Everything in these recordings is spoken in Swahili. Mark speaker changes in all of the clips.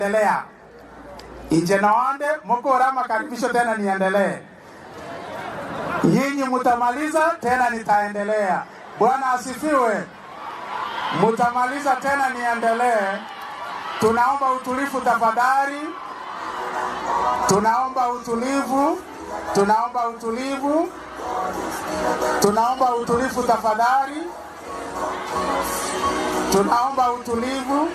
Speaker 1: Endelea. Inje naonde mukora makaribisho tena niendelee. Nyinyi mutamaliza tena nitaendelea. Bwana asifiwe. Mutamaliza tena niendelee. Tunaomba utulivu tafadhali. Tunaomba utulivu. Tunaomba utulivu. Tunaomba utulivu tafadhali. Tunaomba utulivu.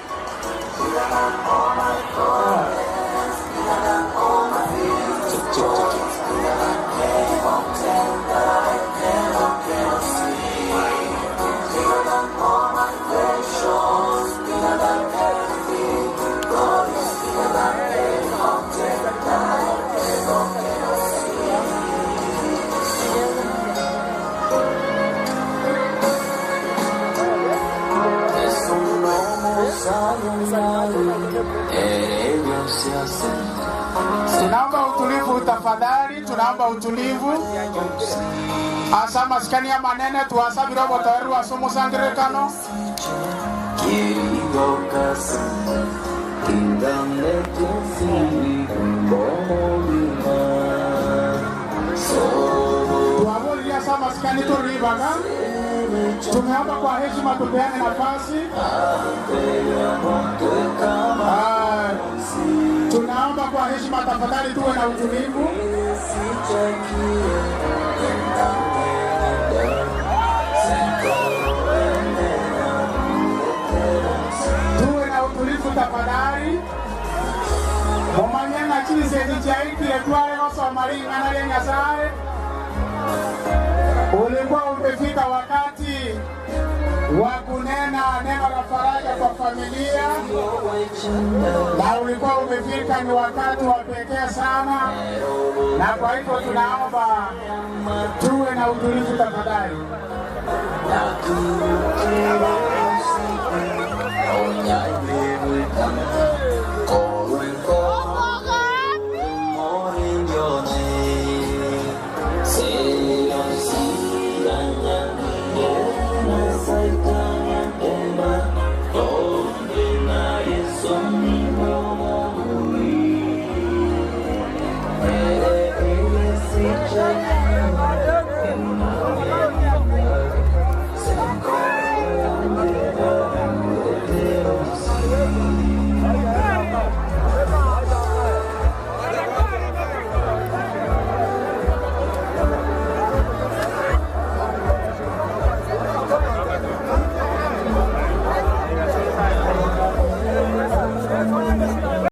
Speaker 1: Tunaomba utulivu tafadhali, tunaomba utulivu. Asa maskani ya manene tuwasabire obotoeru ase omosangererekano. Tuwaburirie ase amasikani toribaga. Tumeomba kwa heshima tupeane nafasi. Ah, tunaomba kwa heshima tafadhali tuwe na utulivu. Tuwe na utulivu tafadhali. Mumanye ng'a chisegi chiaikire tware gosoma ring'ana ria Nyasaye. Ulikuwa umefika wakati wa kunena neno la faraja kwa familia, na ulikuwa umefika ni wakati wa pekee sana, na kwa hivyo tunaomba tuwe na utulivu tafadhali.